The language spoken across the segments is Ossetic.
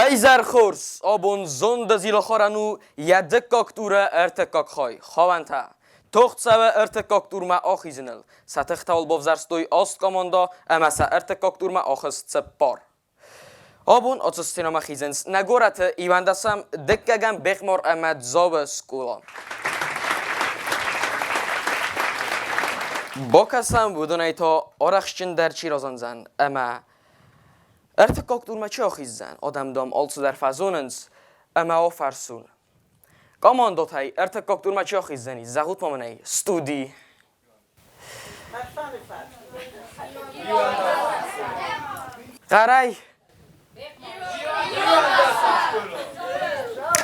Уӕ хорз, абон зонды зилахарӕн у йӕ дыккаг туры ӕртыккаг хай, хауӕнтӕ. Тох цӕуы ӕртыккаг турмӕ ахизыныл. Сӕ тыхтӕ бавзӕрстой аст командӕ ӕмӕ сӕ ӕртыккаг турмӕ ахызт цыппар. Абон ацы сценӕмӕ хизынц нӕ горӕты иуӕндӕсӕм, дыккӕгӕм Бехъмар ӕмӕ Дзауы скъола. Бакӕсӕм, уыдонӕй та арӕхстджындӕр чи разындзӕн ӕмӕ ӕртыккаг турмӕ чи ахиздзӕн, адӕм, дам, алцыдӕр фӕзонынц ӕмӕ афӕрсун. Командотӕй ӕртыккаг турмӕ чи ахиздзӕни, зӕгъут ма мын ӕй, студи. Хъӕрӕй!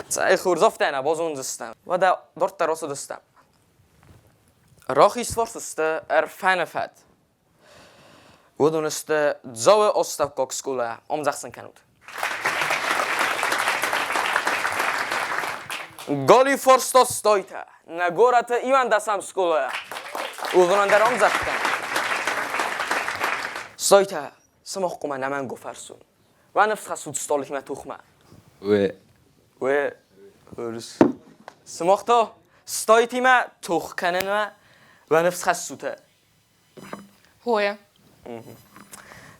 Цӕй хорз, афтӕ нӕ базондзыстӕм. Уӕдӕ дарддӕр ацыдыстӕм. Рахизфарс сты Ӕрфӕны фӕд. Уыдон сты Дзауы астӕуккаг скъола, ӕмдзӕхсын кӕнут. Галифарс та стойтӕ, нӕ горӕты иуӕндӕсӕм скъолайӕ. Уыдонӕн дӕр ӕмдзӕгъд кӕн. Стойтӕ, сымах хъуамӕ нӕмӕнг фӕрсун. Уӕ ныфс хӕссут стъолихмӕ тухмӕ. Уе. Уе, хурс. Сымах та стойтимӕ тох кӕнынмӕ уӕ ныфс хӕссутӕ. Хоя.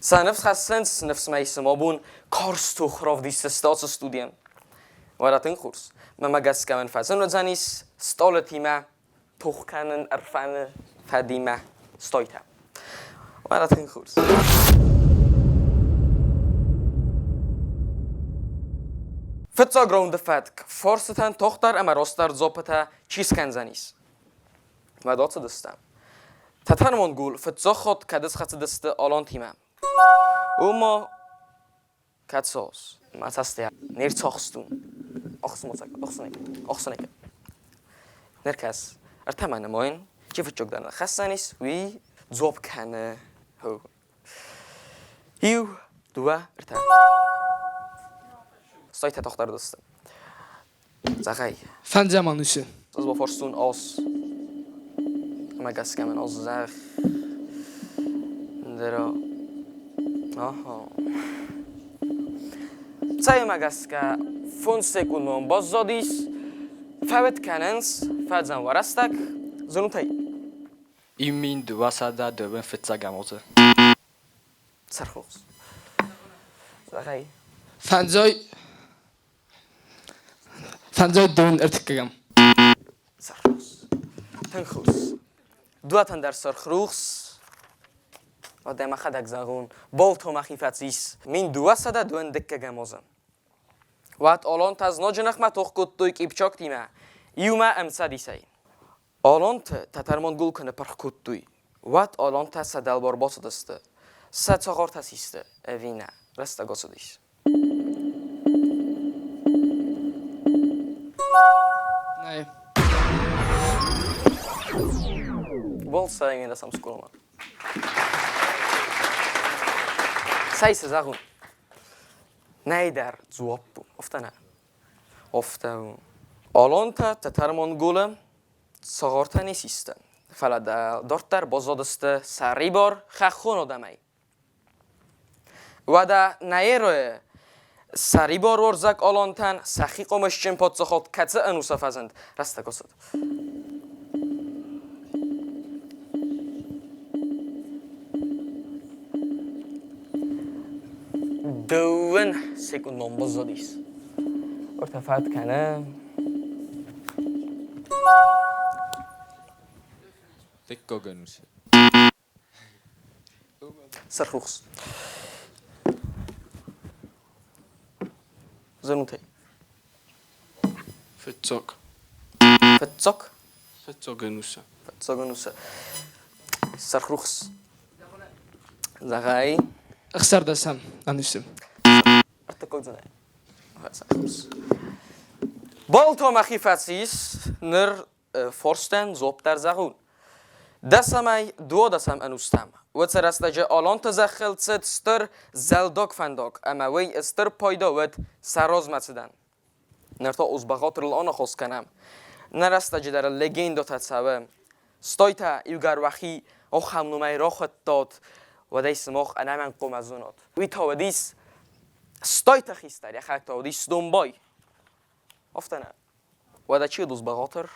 Сӕ ныфс хӕссынц, ныфсмӕ исым абон карз тох равдисдзысты ацы студийӕн. Уӕдӕ тынг хорз. Мӕнмӕ гӕсгӕ мын фӕзын уыдзӕнис стъалытимӕ тох кӕнын Ӕрфӕны фӕдимӕ стойтӕ. Уӕдӕ тынг хорз. Фыццаг раунды фӕтк фарстытӕн тохдӕр ӕмӕ растдӕр дзуаппытӕ чи скӕндзӕнис? Уӕд ацыдыстӕм. Тӕтӕр-монгол фыццаг хатт кӕд схӕцыдысты алантимӕ? Ома, кӕцос, мӕ цӕстӕ не рцахстун. Ӕхсмоцӕг, ӕхсынӕг, ӕхсынӕг. Ныр кӕс, ӕртӕмӕ нымайын, чи фыццагдӕр ныххӕссӕн ис, уый дзуапп кӕны. Иу, дыууӕ, ӕртӕ. Сайтӕ тохтардысты. Зӕгъай. Фӕндзӕм ӕнусы. Ӕз бафарстон ас. Ӕмӕ гӕсгӕ мын ас зӕгъ. Дӕр Аха. Цӕймӕ гӕсгӕ фондз секундон баззадис, фӕвӕд кӕнынц фӕдзӕн уӕрӕстӕг, зонут ӕй? 1201 фыццӕгӕм азы. Сӕрхъус. Зӕгъай. Фӕндзай Фӕндзай дон ӕртыккӕгӕм. Сӕрхрухс. Тынг хус. Дуатӕн дӕр сӕрхрухс. Уӕдӕ мӕхӕдӕг зӕгъон, болто мӕхи фӕцис. 1200 дыууӕ дыккӕгӕм азы. Уӕд алантӕ знаджы ныхмӕ тох кодтой къипчактимӕ, иумӕ ӕмцӕдисӕй. Алантӕ тӕтӕр-монгол куы ныппырх кодтой, уӕд алантӕ сӕ дӕлбар бацыдысты, сӕ цагъартӕ систы ӕви нӕ, рӕстӕг ацыдис. Нӕй. Болсайын сам скъоламӕ. Цӕй цы зӕгъон? Нӕйдӕр дзуапп у, афтӕ нӕ. Афтӕ у. Алантӕ тӕтӕр-монголы цагъартӕ не систы, фӕлӕ дарддӕр баззадысты сӕрибар хӕххон адӕмӕй. Уӕдӕ нӕ эрӕйы сӕрибаруарзӕг алантӕн сӕхи хъомысджын паддзахад кӕцы ӕнусы фӕзынд, рӕстӕг ацыд. Дыууын секундон баззадис. Ӕртӕ фӕд кӕны. Дыккаг ӕнусы. Сӕрхрухс. Зонут ӕй? Фыццаг. Фыццаг? Фыццаг ӕнусы. Фыццаг ӕнусы. Сӕрхрухс. Зӕгъай. Ӕхсӕрдӕсӕм ӕнусы. Ӕртыккаг дзынӕ. Болто мӕхи фӕцис, ныр форстӕн дзуапп дӕр зӕгъун. Дӕсӕмӕй дуадӕсӕм ӕнустӕм уыцы рӕстӕджы аланты зӕххыл цыд стыр зӕлдаг фӕндаг ӕмӕ уый стыр пайда уыд сӕ размӕцыдӕн. Ныр та Узбахатырыл аныхас кӕнӕм. Нӕ рӕстӕджы дӕр легендӕтӕ цӕуы. Стой та иугӕр уӕхи ахӕм номӕй рахуыдтат, уӕд ӕй сымах ӕнӕмӕнг хъуамӕ зонат. Уый та уыдис. Стойты хистӕр йӕхӕдӕг та уыдис домбай. Афтӕ нӕ. Уӕдӕ чи уыд Узбӕгъатыр?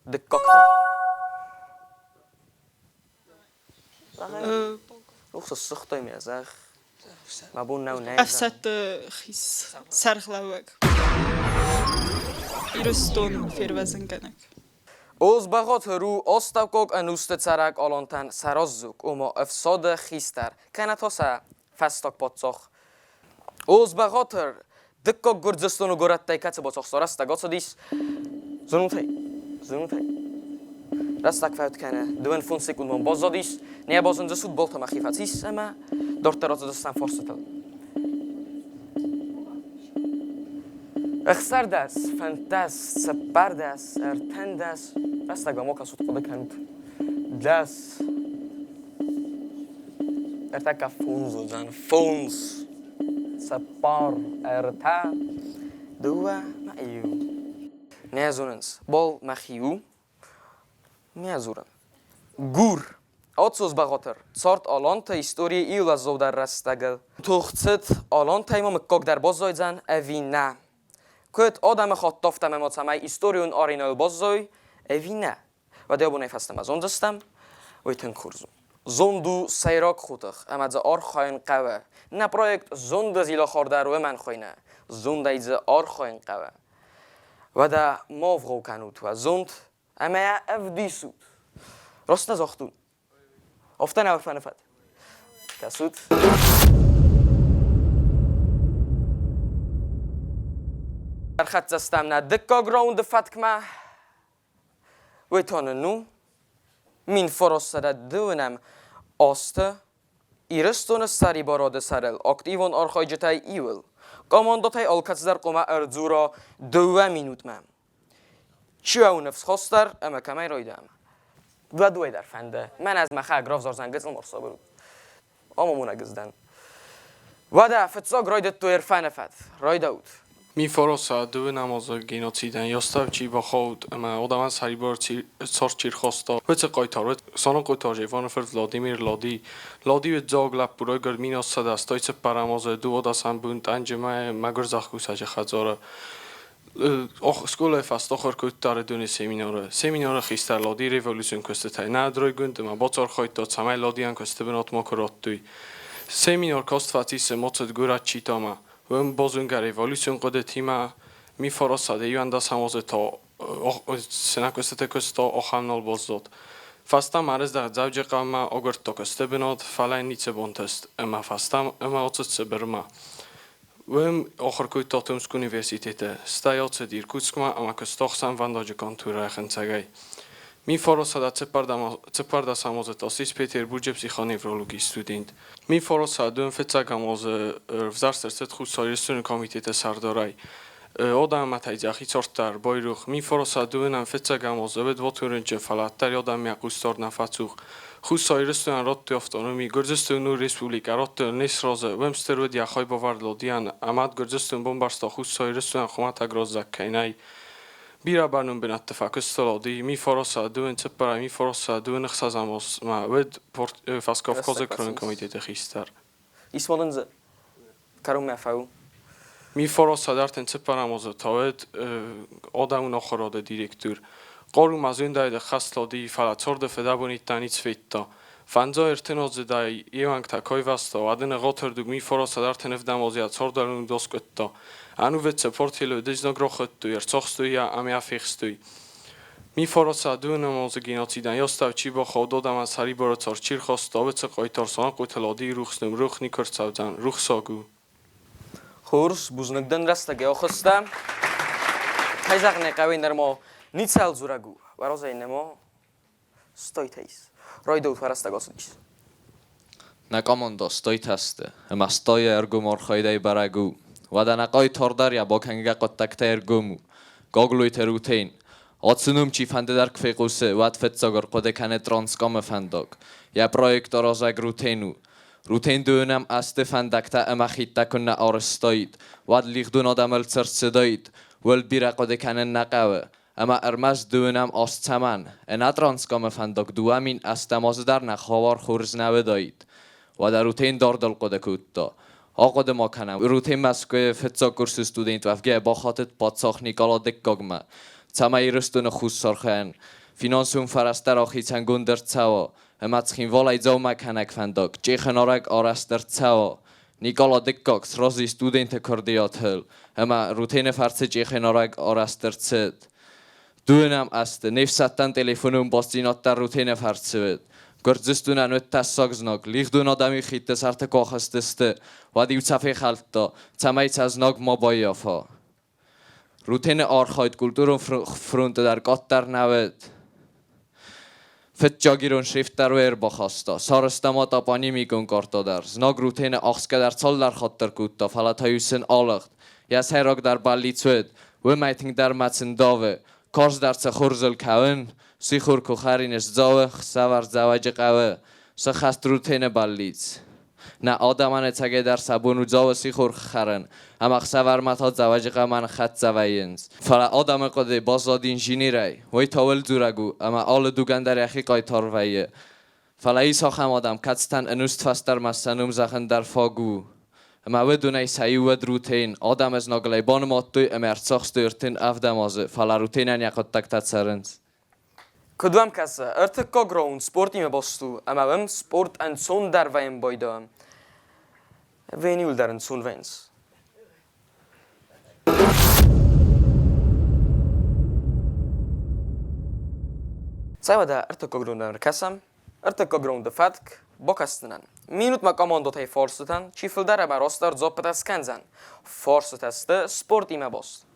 Дыккаг та? Рухс ссыгътой мӕ зӕгъ. Мӕ бон нӕу нӕ. Ӕфсӕдты сӕргълӕууӕг. Ирыстон фервӕзынгӕнӕг. Озбӕгъатыр у астӕуккаг ӕнусты цӕрӕг алантӕн сӕ раздзог, ома ӕфсады хистӕр, кӕнӕ та сӕ фӕстаг паддзах. Озбӕгъатыр дыккаг Гуырдзыстоны горӕттӕй кӕцы бацахста рӕстӕг ацыдис? Зонут ӕй? Зонут ӕй? Рӕстӕг фӕуд кӕны, дыууын фондз секундмӕ баззадис, нӕ базондзысут болтӕ мӕхи фӕцис ӕмӕ дарддӕр ацыдыстӕм фарстытыл. 16, 15, 14, 13, рӕстӕг ма кӕсут, хъуыды кӕнут. 10, ӕртӕккӕ фондз уыдзӕн, фондз, цыппар, ӕртӕ, дыууӕ мӕ иу. Нӕ зонынц, бол мӕхи у, нӕ дзурын. Гур. Отсос Бӕгъатыр. Цард аланты историйы иуӕззаудӕр рӕстӕгыл. Тох цыд, алантӕй ма мыггаг дӕр баззайдзӕн ӕви нӕ? Куыд адӕмыхатт афтӕ ма цӕмӕй историон аренӕйыл баззайой ӕви нӕ? Уӕд абонӕй фӕстӕмӕ зондзыстӕм, уый тынг хорз у. Зонд у сӕйраг хотых, ӕмӕ дзы архайын хъӕуы. Нӕ проект Зонды зилахар дӕр уымӕн хуыйны. Зондӕй дзы архайын хъӕуы. Уӕдӕ ма вгъау кӕнут уӕ зонд ӕмӕ йӕ ӕвдисут. Раст нӕ загътон? Афтӕ нӕ фӕныфӕд. Кӕсут. Ӕрхӕццӕ стӕм нӕ дыккаг раунды фӕткмӕ. Уый та нын у 1912 азты Ирыстоны сӕрибарады сӕрыл активон архайджытӕй иуыл. Командӕтӕй алкӕцыдӕр хъуамӕ ӕрдзура дыууӕ минутмӕ. Чи у ныфсхастдӕр ӕмӕ кӕмӕй райдайӕм? Дыууӕ дӕр фӕнды. Мӕн ӕз мӕхӕг равзардзӕн гыццыл морсабыр. Амонӕг ыздӕн. Уӕдӕ фыццаг райдыдтой Ӕрфӕны фӕд. Райдаут. Мифороса дыууын геноцидӕн Йостав чи бахауд ӕмӕ одаман сӕрибар цард чи рхаста. Уыцы хъайтар уыд Санахъоты Иваны фырт Владимир Лади. Лади уыд дзаг лӕппу, райгуырд 1884 азы дыууадӕсӕм бон Тъӕнджы мӕйы мӕгуыр зӕхкусӕджы хӕдзары. Скъолайы фӕстӕ ахуыр кодта Ӕрыдоны семинары. Семинары хистӕр Лади революцион куыстытӕй нӕ райгонд ӕмӕ бацархайдта, цӕмӕй Ладийӕн куысты бынат макуы радтой. Семинар каст фӕцис ӕмӕ ацыд горӕт Читамӕ. Уым базонгӕ революцион хъуыдытимӕ, Мифоросады иуӕндӕсӕм азы та цы куыстыты куыста, ахӕм нал баззад. Фӕстӕмӕ ӕрыздӕхт Дзӕуджыхъӕумӕ, агуырдта куысты бынат, фӕлӕ йын ницы бантыст ӕмӕ фӕстӕмӕ ацыд Сыбырмӕ. Уым ахуыр кодта Томскы университеты, стӕй ацыд Иркутскмӕ ӕмӕ куыста ӕхсӕнвӕндаджы конторӕйы хынцӕгӕй. Мифоросада цыппӕрдӕсӕм азы та ссис Петербурджы психоневрологийы студент. Мифоросад уым фыццагӕм азы ӕвзӕрст ӕрцыд Хуссар Ирыстоны комитеты сӕрдарӕй. Адӕммӕ та йӕхи цард байрох. Мифоросад дыууынӕм фыццагӕм азы уыд рынчын, фӕлӕ ӕддӕр адӕммӕ хъусдард нӕ фӕцух. Хуссар Ирыстонӕн радтой автономи, Гуырдзыстон у республикӕ, радтой не сразы, уым стыр уыд йӕ хайбавӕрд Ладийӕн, ӕмӕ Гуырдзыстон бамбӕрста Хуссар Ирыстонӕн хуымӕтӕг раззаг кӕй нӕй. Бирӕ бӕрнон бынӕтты фӕкуыста Лади, Мифороса дыууын цыппӕрӕм, Мифороса дыууын ӕхсӕзӕм азмӕ уыд Фӕскавказы кронон комитеты хистӕр. Ис ма дын дзы кӕронмӕ фӕу. Мифороса ӕртын цыппӕрӕм азы та уыд адӕмон ахуырады директор. Хъару ма зондӕй хӕст Лади, фӕлӕ царды фыдӕбон ницы федта. Фӕндзай ӕртын аздзыдӕй йе уӕнгтӕ куы айвӕзта, уӕд ын ӕгъатырдыг Мифороса ӕртын ӕвдӕм азы йӕ цардӕрӕн аскъуыдта. Ӕнувыд сӕ портфелы уыд знаг рахуыдтой, ӕрцахстой йӕ ӕмӕ йӕ фехстой. Мифороса дыууынӕм азы геноцидӕн Йостав чи бахауд, адӕмӕн сӕрибары цард чи рхаста, уыцы хъайтар Санахъоты Ладийы рухс ном рох никуы ӕрцӕудзӕн, рухсаг у. Хорз, бузныг дын рӕстӕгӕй ахуыста. Кӕй зӕгъын ӕй хъӕуы, нырма ницӕуыл дзурӕг у. Уӕрозӕй нӕма стойтӕ ис. Райдӕут рӕстӕг ацыдис. Нӕ командӕ стойтӕ сты, ӕмӕ стойы ӕргом архайдӕй бӕрӕг у. Уӕдӕ нӕ хъайтар дӕр йӕ бакӕнгӕ хъуыддӕгтӕй ӕргом у. Гаглойты Рутен. Ацы ном чи фӕнды дӕр куы фехъусы, уӕд фыццаг ӕрхъуыды кӕны Транскамы фӕндаг. Йӕ проектаразӕг Рутен у. Рутен дыууынӕм азты фӕндӕгтӕ ӕмӕ хидтӕ куыннӕ арӕзтаид, уӕд лигъдон адӕмыл цы рцыдаид, ууыл бирӕ хъуыды кӕнын нӕ хъӕуы. Ӕмӕ ӕрмӕст дыууынӕм аз цӕмӕн? Ӕнӕ Транскамы фӕндаг 2008 азы дӕр нӕ хабар хорз нӕ уыдаид. Уӕдӕ Рутен дардыл хъуыды кодта. Ахъуыды ма кӕнӕм, Рутен Мӕскуыйы фыццаг курсы студент уӕвгӕйӕ бахатыд паддзах Никъала Дыккагмӕ, цӕмӕй Ирыстоны хуссархайӕн финансон фӕрӕзтӕ рахицӕнгонд ӕрцӕуа ӕмӕ Цхинвалӕй Дзаумӕ кӕнӕг фӕндаг Чъехы-нарӕг арӕзт ӕрцӕуа. Никъала Дыккаг сразы студенты куырдиатыл ӕмӕ Рутены фӕрцы Чъехы-нарӕг арӕзт ӕрцыд. Дыууынӕм азты не фсӕдтӕн телефонон бастдзинад дӕр Рутены фӕрцы уыд. Гуырдзыстонӕн уыд тӕссаг знаг, лигъдон адӕмы хидты сӕрты куы ахызтысты, уӕд-иу сӕ фехӕлдта, цӕмӕй сӕ знаг ма баййафа. Рутены архайд культурон фронты дӕр къаддӕр нӕ уыд. Фыццаг ирон шрифт дӕр уый ӕрбахаста, сарӕзта ма топонимикон картӕ дӕр. Знаг Рутены ӕхсгӕ дӕр цалдӕр хатты ӕркодта, фӕлӕ та-иу сын алыгъд. Йӕ сӕйрагдӕр бӕллиц уыд, уымӕй тынгдӕр мӕ сын давы, карздӕр цы хорзыл кӕуын, сихор куы хӕрин сдзӕуы, хсӕвӕр Дзӕуӕджыхъӕуы, сыххӕст Рутены бӕллиц. Нӕ адӕмӕн ӕцӕгӕйдӕр сӕ бон у Дзауы сихор хӕрын, ӕмӕ ӕхсӕвӕрмӕ та Дзӕуӕджыхъӕумӕ ныххӕццӕ вӕййынц. Фӕлӕ адӕмы хъуыды баззад инженерӕй, уый та уыл дзурӕг у, ӕмӕ алы дугӕн дӕр йӕхи хъайтар вӕййы. Фӕлӕ ис ахӕм адӕм, кӕцытӕн ӕнустфӕстӕрмӕ сӕ ном зӕгъын дӕр фаг у. Ӕмӕ уыдонӕй сӕ иу уыд Рутен. Адӕмы знагыл ӕй банымадтой ӕмӕ ӕрцахстой 37 азы, фӕлӕ Рутенӕн йӕ хъуыддӕгтӕ цӕрынц. Куыд уӕм кӕсы, ӕртыккаг раунд спортимӕ баст у, ӕмӕ уӕм спорт ӕнцондӕр вӕййын байдайы? Вениуыл дӕр ӕнцон вӕййынц. Цӕй уӕдӕ ӕртыккаг раундӕн ӕркӕсӕм. Ӕртыккаг раунды фӕтк бакӕсдзынӕн. Минутмӕ командӕтӕй фарстытӕн чи фылдӕр ӕмӕ растдӕр дзуаппытӕ скӕндзӕн. Фарстытӕ сты спортимӕ баст.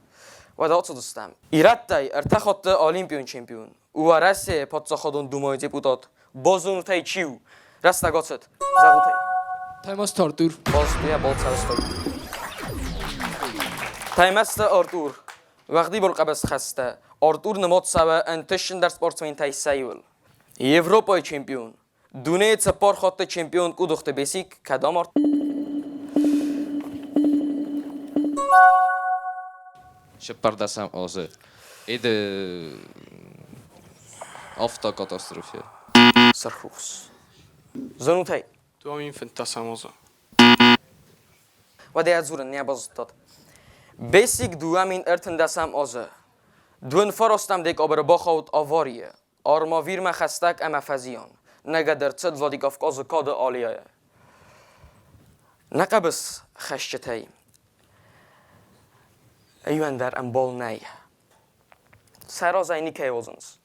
Уӕдӕ ацыдыстӕм. Ирӕттӕй ӕртӕ хатты олимпион чемпион, Уӕрӕсейы паддзахадон думӕйы депутат базонутӕй чи у? Рӕстӕг ацыд. Зӕгъут ӕй. Таймазты Артур. Балцытӕ балцӕрстой. Таймазты Артур. Уӕгъдибар хъӕбысхӕсты Артур нымад цӕуы ӕнтыстджындӕр спортсментӕй сӕ иуыл. Европӕйы чемпион, дунейы цыппар хатты чемпион Къудухты Бесик кӕд амард? Цыппӕрдӕсӕм азы Эды автокатастрофе. Сырхрухс. Зонут ӕй? 2015 азы. Уӕдӕ йӕ дзурын нӕ базыдтат. Бесик 2013 азы 29 декабры бахауд аварийы. Армавирмӕ хӕстӕг ӕмӕ фӕзиан. Нӕгӕд ӕрцыд Владикавказы кады аллейӕйы. Нӕ хъӕбыс хӕсджытӕй иуӕн дӕр ӕмбал нӕй. Сӕ разӕй никӕй уадзынц.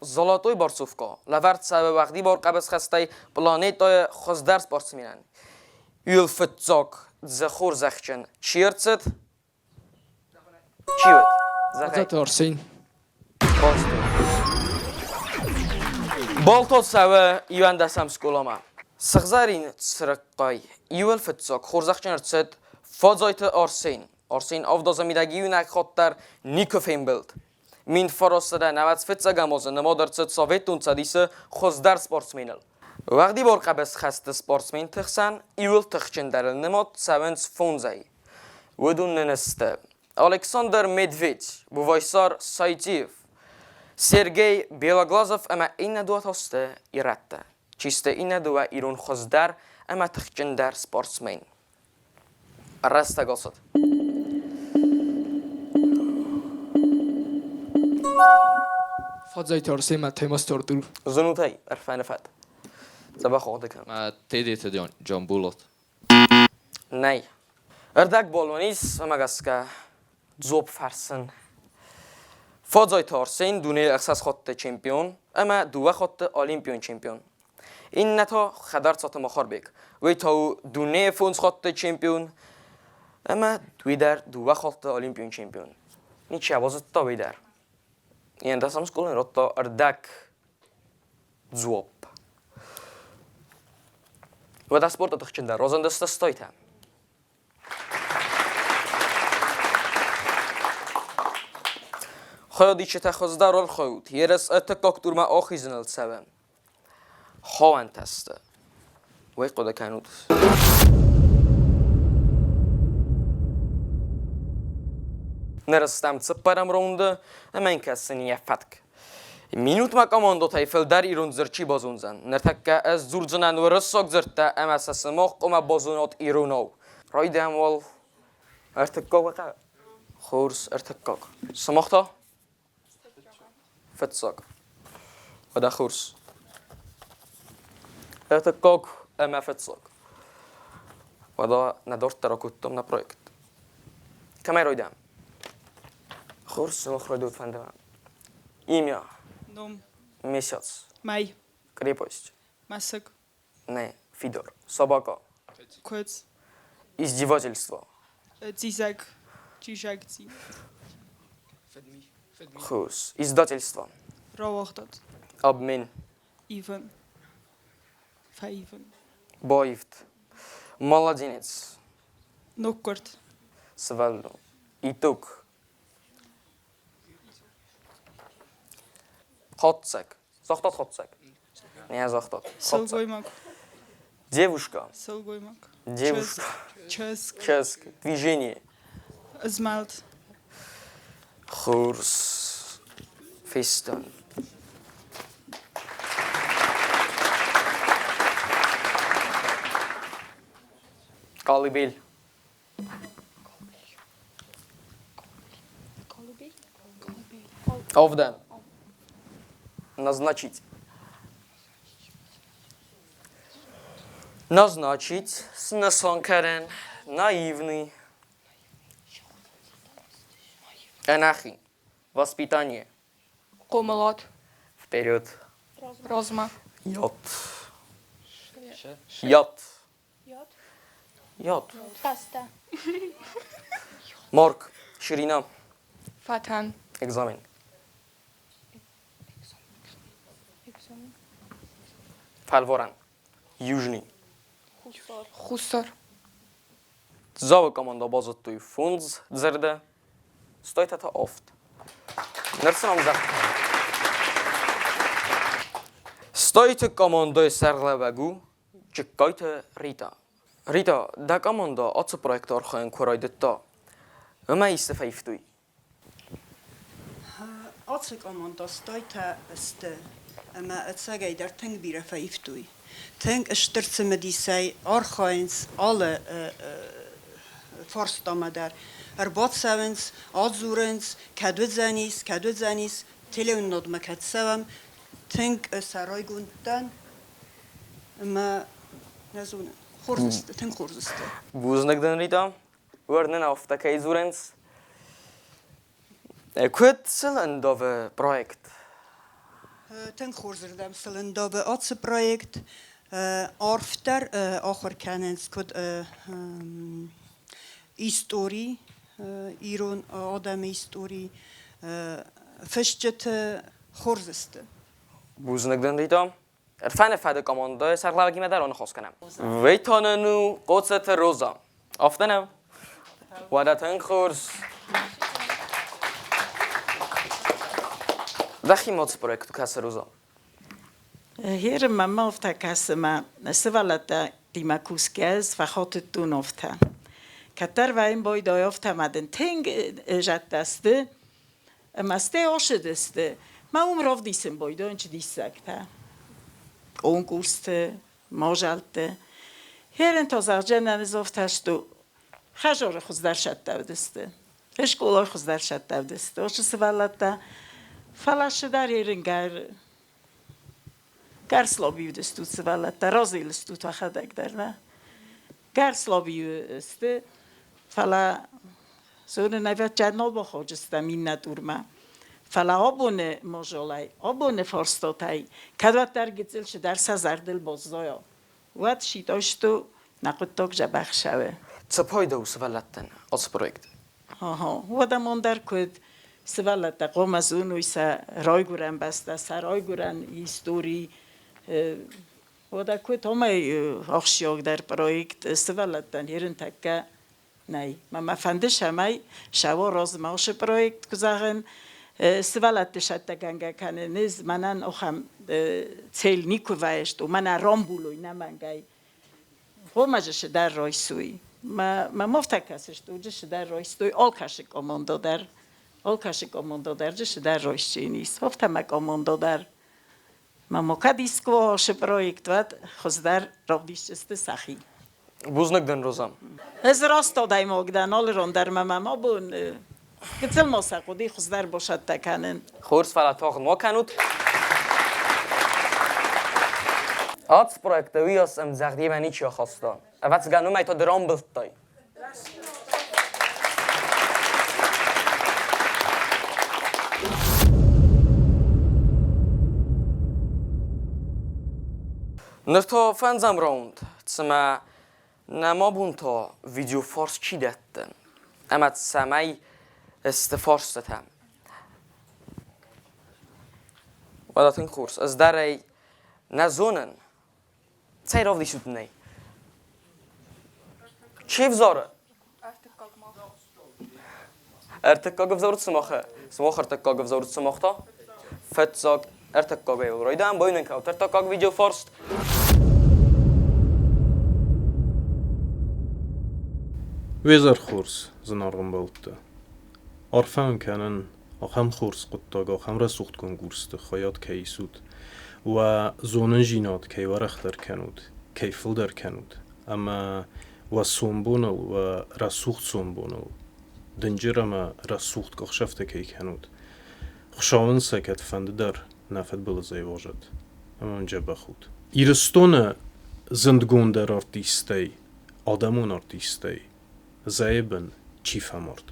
Золотой борцовка лӕвӕрд цӕуы уӕгъдибар хъӕбысхӕстӕй планетӕйы хуыздӕр спортсменӕн. Иуыл фыццаг дзы хорзӕхджын чи ӕрцыд, Чи уыд? Зӕгъай. Арсен. Балто цӕуы иуӕндӕсӕм скъоламӕ. Сыгъзӕрин цырыхъхъӕй иуыл фыццаг хорзӕхджын ӕрцыд Фадзайты Арсен. Арсен авдазы мидӕг иунӕг хатт дӕр никуы фембӕлд. 1995 фыццӕгӕм азы нымад ӕрцыд Советон Цӕдисы хуыздӕр спортсменыл. Уӕгъдибар хъӕбысхӕсты спортсменты хсӕн иуыл тыхджындӕрыл нымад цӕуынц фондзӕй. Уыдон нын сты Александр Медведь, Бувайсар Сайтиев, Сергей Белоглазов ӕмӕ иннӕ дыууӕ та сты ирӕттӕ. Чи сты иннӕ дыууӕ ирон хуыздӕр ӕмӕ тыхджындӕр спортсмен? Рӕстӕг ацыд. Фадзайты Арсен ӕмӕ Таймазты Артур. Зонут ӕй, ӕрфӕны фӕд. Дзӕбӕх хъуыды кӕн. Тедеты Джамбулат. Нӕй. Ӕрдӕгболон ис, ӕмӕ гӕсгӕ дзуапп фӕрсын. Фадзайты Арсен дунейы ӕхсӕз хатты чемпион ӕмӕ дыууӕ хатты олимпион чемпион. Иннӕ та Хӕдарцаты Махарбег. Уый та у дунейы фондз хатты чемпион ӕмӕ уый дӕр дыууӕ хатты олимпион чемпион. Ничи базыдта уый дӕр. Ӕндӕсӕм скъолайы радта ӕрдӕг дзуапп. Уӕдӕ спорты тыхджындӕр розӕндӕстӕ стойтӕ. Хайадисджытӕ хуыздӕр архайут, ерыс ӕртыккаг турмӕ ахизыныл цӕуӕм. Хауӕнтӕ сты. Уый хъуыды кӕнут. Ныр стӕм цыппӕрӕм раунды ӕмӕ йын кӕсын йӕ фӕтк. Минутмӕ командотӕй фылдӕр ирон дзырд чи базондзӕн? Ныртӕккӕ ӕз дзурдзынӕн уырыссаг дзырдтӕ ӕмӕ сӕ сымах хъуамӕ базонат иронау. Райдайӕм уал ӕртыккаг Хорз, ӕртыккаг. Сымах та? Фыццаг. Уӕдӕ хорз. Ӕртыккаг ӕмӕ фыццаг. Уӕдӕ нӕ дарддӕр акодтам нӕ проект. Кӕмӕй райдайӕм? Хорз, сымах райдайут фӕнды мӕ. Имя. Ном. Месяц. Мӕй. Крепость. Мӕсыг. Не, Фидор. Собака. Куыдз. Издевательство. Дзизӕг. Джизӕгдзи. Хус. Издательство. Рауагъдад. Обмен. Ивын. Фӕивын. Баивд. Младенец. Ноггуырд. Сывӕллон. Итог. Хатдзӕг. Загътат хатдзӕг? Не загътат. Сылгоймаг. Девушка. Сылгоймаг. Девушка. Чызг. Чызг. Движение. Змӕлд. Хорз. Фестӕн. Колыбель. Овден. Назначить. Назначить. Снысан Наивный. Анахи. Воспитание. Хъомылад. Вперед. Размӕ. Йод. Йод. Йод. Паста. Морг. Ширина. Фӕтӕн. Экзамен. Фӕлварӕн. Южный. Хуссар. Дзауы команда базыдтой фондз дзырды, Стойтӕ та офт. Ныр сын ӕмдзӕгъд кӕнӕм. Стойты командӕйы сӕргълӕууӕг у Джыккайты Рита. Рита, дӕ командӕ ацы проекты архайын куы райдыдта, уымӕ исты фӕивтой? Ацы командӕ Стойтӕ сты ӕмӕ ӕцӕгӕйдӕр тынг бирӕ фӕивтой. Тынг стыр цымыдисӕй архайынц алы фарстамӕ дӕр. Ӕрбацӕуынц, адзурынц, кӕд уыдзӕнис, кӕд уыдзӕнис, телеуынынадмӕ кӕд цӕуӕм. Тынг сӕ райгонд дӕн ӕмӕ нӕ зонын, хорз сты, тынг хорз сты. Бузныг дын, Рита. Уырнын афтӕ кӕй дзурынц. Куыд сыл ӕндавы проект? Тынг хорзырдӕм сыл ӕндавы ацы проект. Арфдӕр ахуыр кӕнынц куыд истори, ирон адӕмы истори, фысджыты хорз сты. Бузныг дын, Рита. Ӕрфӕны фӕды командӕйы сӕргълӕууӕгимӕ дӕр аныхас кӕнӕм. Вейтонӕн у Хъоцыты Роза. Афтӕ нӕу? Уӕдӕ тынг хорз. Дӕхи моц проект кӕсы, Роза? Херы мӕ офтӕ кӕсы мӕ сывӕллӕттимӕ кусгӕ ӕз фӕхатыдтон офтӕ. Кӕддӕр вӕййын байдайы офтӕ мӕ дын тынг зӕдтӕ сты, ӕмӕ стӕй ацыдысты. Мӕ уым равдисын байдайын чи диссӕгтӕ. Конкурсты, мадзӕлтты. Херын та зӕгъджынӕн ӕз офтӕ сты хӕдзары хуыздӕр сӕттӕ уыдысты. Скъолайы хуыздӕр сӕттӕ уыдысты. Уыцы сывӕллӕттӕ фӕлӕ цыдӕр ерынгӕр Гӕрзлаби уыдыстут сывӕллӕттӕ, разилыстут уӕхӕдӕг дӕр, нӕ? Гӕрзлаби сты, фӕлӕ зонын, ӕвӕццӕгӕн нал бахауджыстӕм иннӕ дурмӕ. Фӕлӕ абоны мозолӕй, абоны фарстатӕй кӕд уӕддӕр гыццыл цыдӕр сӕ зӕрдыл баззайа, уӕд сидӕсты нӕ хъуыддаг дзӕбӕх цӕуы. Цы пайда у сывӕллӕттӕн ацы проект? Ага, уӕдӕ дӕр куыд сывӕллӕттӕ хъуамӕ зоной сӕ райгуырӕн бӕстӕ, сӕ райгуырӕн истори. Уӕдӕ куыд уымӕй ахсджиагдӕр проект сывӕллӕттӕн ерынтӕккӕ нӕй. Мӕ мӕ фӕнды, цӕмӕй сӕ размӕ уыцы проект куы зӕгъын, сывӕллӕтты сӕттӕгӕнгӕ кӕнын ӕз мӕнӕн ахӕм цель никуы вӕййы, мӕнӕ рамбулой нӕмӕнгӕй. Гъомӕ цыдӕр райсой. Мӕ мофтӕ кӕсыс, уыджы цыдӕр райстой алкӕцы командӕ дӕр. Алкӕцы командӕ дӕр дзы цыдӕр райсдзӕнис. Афтӕ мӕ командӕ дӕр. Мӕ ма кӕд искуы проект уӕд хуыздӕр равдисдзысты сӕхи. Бузныг дын, Роза. Ӕз раст адӕймаг дӕн, алы ран дӕр мӕ мӕ бон гыццыл ма сӕ хъуыди хуыздӕр басӕттӕ кӕнын. Хорз, фӕлӕ тагъд ма кӕнут. Ацы проекты уыйас ӕмдзӕгъдимӕ ничи ахаста. Ӕвӕццӕгӕн, уымӕй та ды рамбылдтай. Ныр та фӕндзӕм раунд. Цымӕ нӕм абон та видеофарст чи дӕтты? Ӕмӕ цӕмӕй сты фарстытӕ? Уӕдӕ тынг хорз. Ӕз дӕр ӕй нӕ зонын. Цӕй равдисут нӕй? Чи взары? Ӕртыккаг ӕвзарут сымахы. Сымах ӕртыккаг ӕвзарут сымах та? Фыццаг ӕртыккагӕй райдайӕм байнын кӕнут ӕртыккаг видеофарст. Уе зӕр хорз, зынаргъ ӕмбӕлттӕ! Арфӕ уын кӕнын, ахӕм хорз хъуыддаг, ахӕм рӕсугъд конкурсты хайад кӕй исут, уӕ зонындзинад кӕй уӕрӕхдӕр кӕнут, кӕй фылдӕр кӕнут ӕмӕ уӕ сомбоныл, уӕ рӕсугъд сомбоныл дынджыр ӕмӕ рӕсугъд къахсӕфтӕ кӕй кӕнут. Хуыцау уын сӕ кӕдфӕнды дӕр нӕ фыдбылызӕй уозӕд ӕмӕ уын дзӕбӕх ут. Ирыстоны зындгонддӕр артисттӕй, адӕмон артисттӕй зӕйы бын чи фӕмард?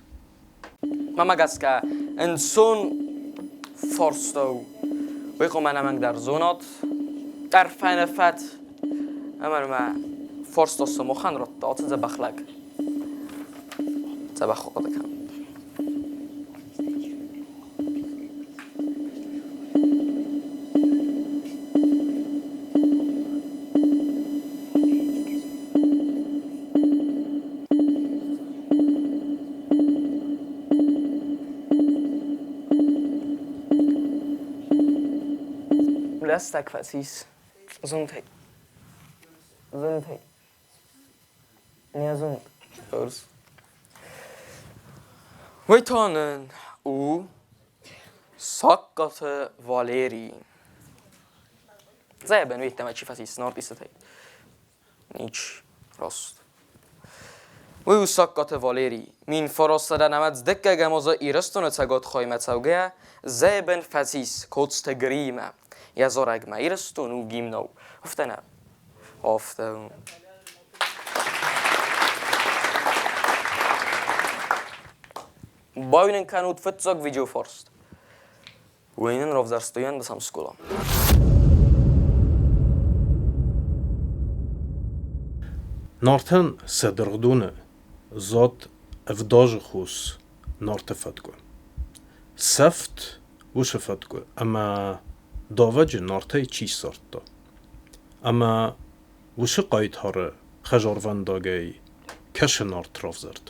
Мӕнмӕ гӕсгӕ, ӕнцон фарста у. Уый хъуамӕ ӕнӕмӕнгдӕр зонат. Ӕрфӕны-фӕд ӕмӕ мӕ фарста сымахӕн радта ацы дзӕбӕх лӕг. Дзӕбӕх хъуыды кӕн. Лӕстӕг фӕцис. Зондӕй. Зондӕй. Не зонд. Хорз. Уый та нын у Сагкаты Валерий. Зӕйбен уидтӕмӕ чи фӕцис Нартисатӕй. Nincs rossz. Уый у Сагкаты Валерий. 1900 дыккӕгӕм азы Ирыстоны цӕгат хаймӕ цӕугӕйӕ Зӕйбен фӕцис Коцты Гриимӕ. Йӕ зарӕгмӕ Ирыстон у гимнау. Афтӕ нӕ? Афтӕ у. Бауынын кӕнут фыццаг видеофарст. Уый нын равзӕрстой ӕндӕсӕм скъола. Нартӕн сӕ дыргъдоны зад ӕвдазы хос Нарты фӕткъуы. Сӕфт уыцы фӕткъуы ӕмӕ давӕджы Нартӕй чи ссардта. Ӕмӕ уыцы хъайтары хӕдзарвӕндагӕй кӕцы Нарт равзӕрд?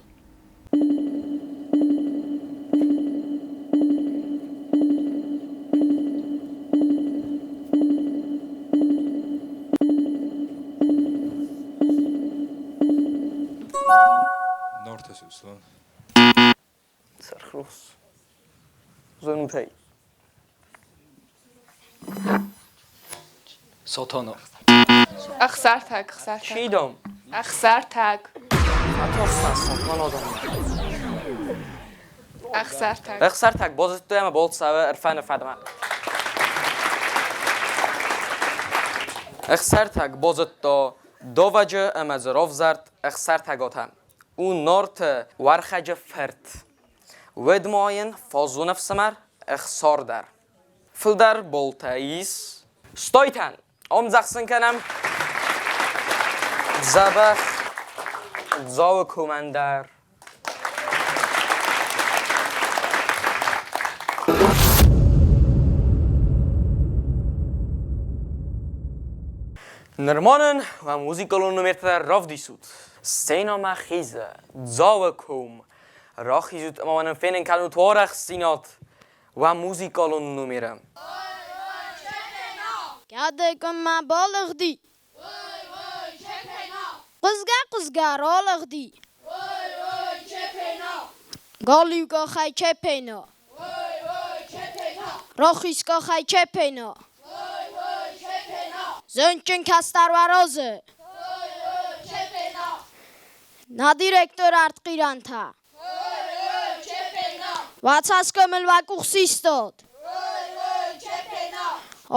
Нарты Сослан. Сӕрхрухс. Зонут ӕй. Сатана. Ӕхсӕртӕг, Ӕхсӕртӕг. Чи дам? Ӕхсӕртӕг. Фӕтарстӕн Сатана дам. Ӕхсӕртӕг. Ӕхсӕртӕг базыдтой ӕмӕ болцауы Ӕрфӕны фӕдмӕ. Ӕхсӕртӕг базыдта давӕджы ӕмӕ дзы равзӕрд Ӕхсӕртӕгатӕ. У Нарты Уӕрхӕджы фырт. Уӕд ма йын фаззон ӕфсымӕр Ӕхсар дӕр. Фылдӕр болтӕ ис. Стойтӕн! Омдзӕхсын кӕнӕм. Дзӕбӕх Дзауы командӕр. Нырма нын уӕ музыкалон номертӕ равдисут. Сценӕмӕ хизы Дзауы ком. Рахизут ӕмӕ нын фенын кӕнут уӕрӕхдзинад уӕ музыкалон номеры. Кӕдӕй къуыммӕ балыгъди? Хъуызгӕ-хъуызгӕ ралыгъди. Галиу къахӕй чепена. Рахиз къахӕй чепена. Зондджын кӕстӕр уӕ разы. Нӕ директор ӕртхъирӕнтӕ. Уӕ цӕсгомыл уӕ къух систот.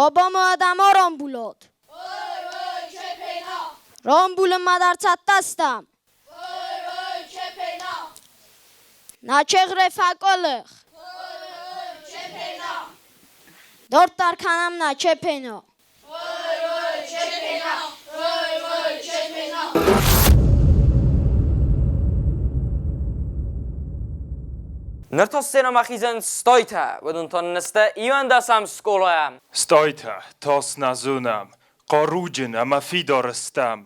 Обама адӕм рамбулот. Рамбулынмӕ дӕр цӕттӕ стӕм. Нӕ чегъре фӕкъуылых. Дарддӕр кӕнӕм нӕ чепено. Ныр та сценӕмӕ хизынц Стойтӕ, уыдон та нын сты иуӕндӕсӕм скъолайӕ. Стойтӕ, тас нӕ зонӕм, хъаруджын ӕмӕ фидар стӕм.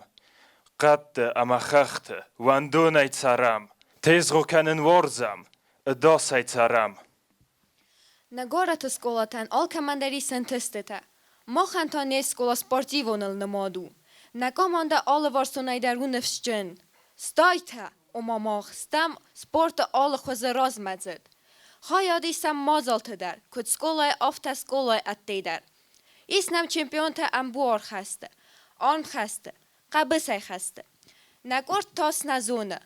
Хъӕдты ӕмӕ хӕхты уӕндонӕй цӕрӕм, тезгъо кӕнын уарзӕм, ӕдасӕй цӕрӕм. Нӕ горӕты скъолатӕн алкӕмӕн дӕр ис ӕнтыстытӕ. Махӕн та не скъола спортивоныл нымад у. Нӕ командӕ алыварсонӕй дӕр у ныфсджын. Стайтӕ, ома мах стӕм спорты алы хуызы размӕдзыд. Хайад исӕм мадзалты дӕр, куыд скъолайы, афтӕ скъолайы ӕдде дӕр. Ис нӕм чемпионтӕ ӕмбуархӕсты, армхӕсты, хъӕбысӕйхӕсты. Нӕ къорд тас нӕ зоны.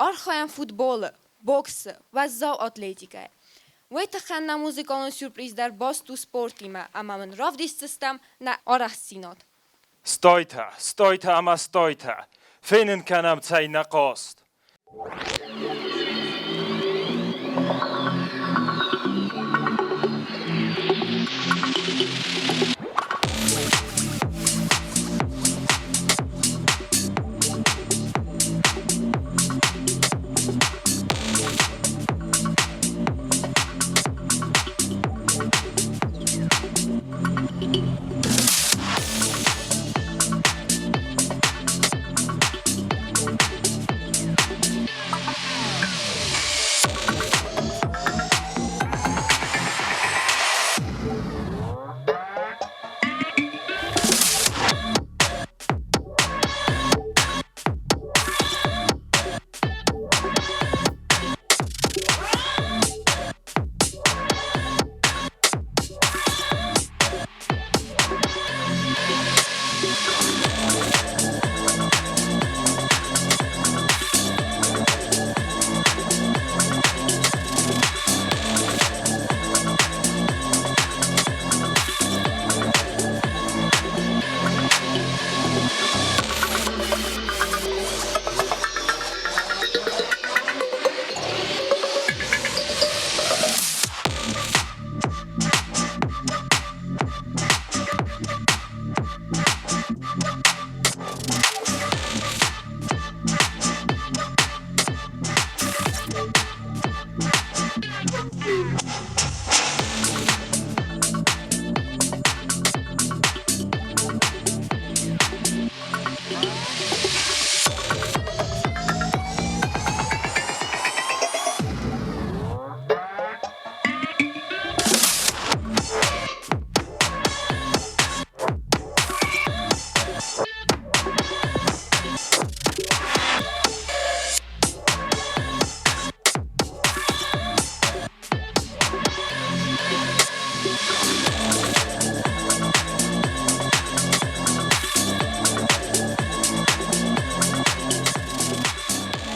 Архайӕм футболы, боксы, уӕззау атлетикӕйы. Уый тыххӕн нӕ музыкалон сюрприз дӕр баст у спортимӕ ӕмӕ мын равдисдзыстӕм нӕ арӕхстдзинад. Стойтӕ, стойтӕ ӕмӕ стойтӕ, фенын кӕнӕм цӕй нӕ хъазт.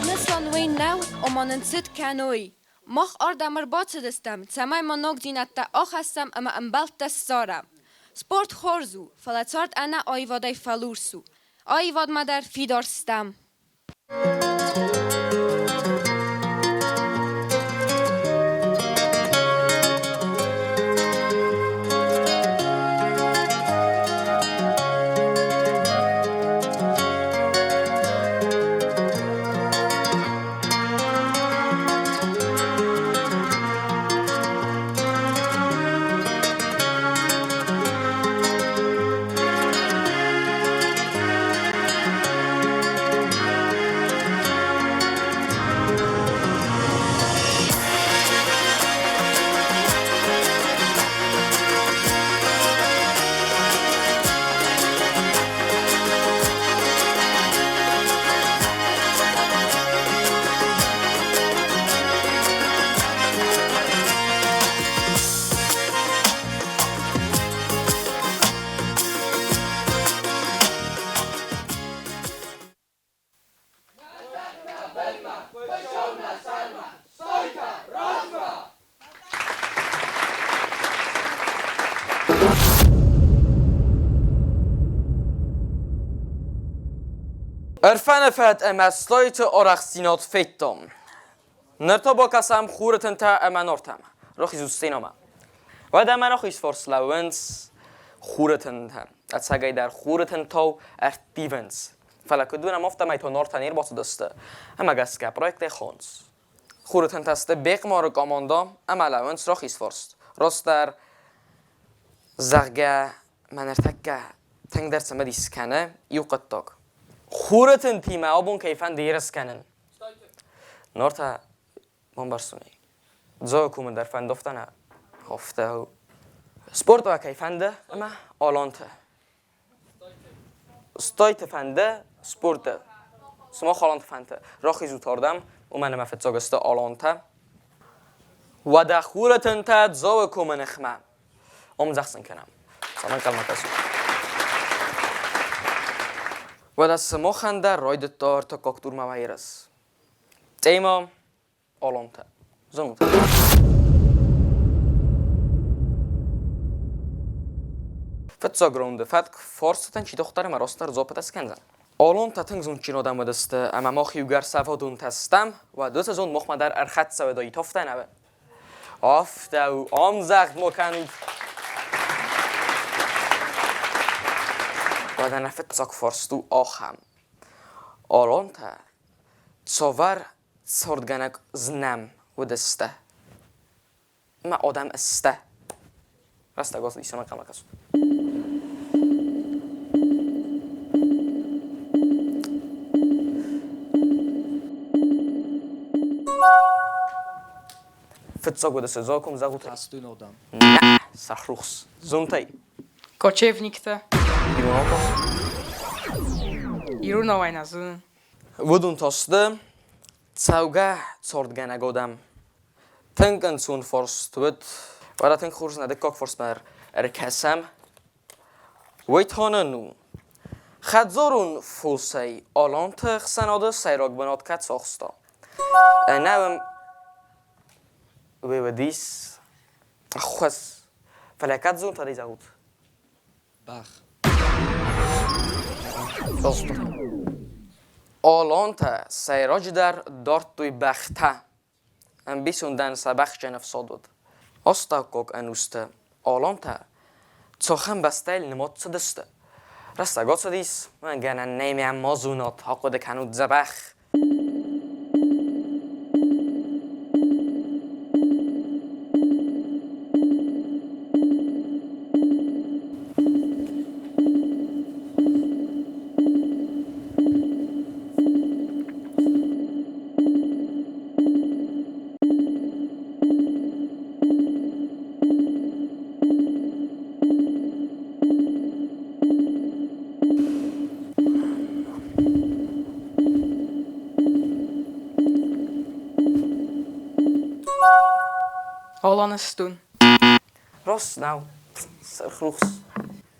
Нысан уый нӕу, ома нын цыт кӕной. Мах ардӕм ӕрбацыдыстӕм, цӕмӕй ма ногдзинӕдтӕ ахӕссӕм ӕмӕ ӕмбӕлттӕ ссарӕм. Спорт хорз у, фӕлӕ цард ӕнӕ аивадӕй фӕлурс у. Аивадмӕ дӕр фидар стӕм. Ӕрфӕны фӕд ӕмӕ слойты арӕхстдзинад федтам. Ныр та бакӕсӕм хуры тынтӕ ӕмӕ Нартӕм. Рахизут сценӕмӕ. Уӕдӕ мӕ рахиз фарс лӕууынц хуры тынтӕ. Ӕцӕгӕйдӕр хуры тынтау ӕрттивынц. Фӕлӕ куыд уынӕм, афтӕмӕй та Нартӕ не рбацыдысты ӕмӕ гӕсгӕ проектӕй хонынц. Хуры тынтӕ сты Бехъмары командӕ ӕмӕ лӕууынц рахиз фарс. Растдӕр, зӕгъгӕ, мӕ ныртӕккӕ тынгдӕр цымыдис кӕны иу хъуыддаг. Хуры тынтимӕ абон кӕй фӕнды ерыс кӕнын? Нартӕ бамбӕрстон ӕй. Дзауы комы дӕр фӕндофтӕ нӕ афтӕ Спорт уӕ кӕй фӕнды ӕмӕ аланты. Стойты фӕнды спорты. Сымах аланты фӕнды. Рахизут ардӕм, уымӕн ӕмӕ фыццаг сты алантӕ. Уӕдӕ хуры тынтӕ Дзауы комы ныхмӕ. Омдзӕгъд сын кӕнӕм. Цӕмӕн хъӕлмӕ кӕсут? Уӕдӕ сымахӕн дӕр райдыдта ӕртыккаг турмӕ ерыс. Тема Алантӕ. Зонут? Фыццаг раунды фӕтк фарстытӕн чи дохтыр ӕмӕ растдӕр дзуаппытӕ скӕндзӕн. Алантӕ тынг зондджын адӕм уыдысты, ӕмӕ мах иугӕр сӕвӕдонтӕ стӕм, уӕд уыцы зонд махмӕ дӕр ӕрхӕццӕ уыдаид, афтӕ нӕ? Афтӕ у, ӕмдзӕгъд ма кӕнут. Уӕдӕ нӕ фыццаг фарст у ахӕм. Алантӕ цавӕр цардгӕнӕг знӕм уыдысты? Мӕ адӕм сты. Рӕстӕг ацыди, цӕмӕн хъӕмӕ кӕсут? Фыццаг уыдысты закон зӕгъут. Растуйнодам. Нӕ, сахрухс. Зонтӕй. Кочевниктӕ. Иронау та? Иронауӕй нӕ зонын. Уыдон та сты цӕугӕ цардгӕнӕг адӕм. Тынг ӕнцон фарст уыд. Уӕдӕ тынг хорз нӕ дыккаг фарстмӕ ӕркӕсӕм. Уый та нын у. Хӕдзарон фосӕй аланты ӕхсӕнады сӕйраг бынат кӕд цахста? Ӕнӕуым уый уыдис ӕххуыс. Фӕлӕ кӕд зонтадӕй зӕгъут? Бӕх. Алантӕ сӕйраджыдӕр дардтой бӕхтӕ. Ӕмбисондӕн сӕ бӕхджын ӕфсад уыд. Астӕуккаг ӕнусты алантӕ цахӕм бӕстӕйыл нымад цыдысты. Рӕстӕг ацыдис, гӕнӕн нӕй мӕ ма зонат, ахъуыды кӕнут дзӕбӕх. Аланыстон. Раст нӕу. Сырхрухс.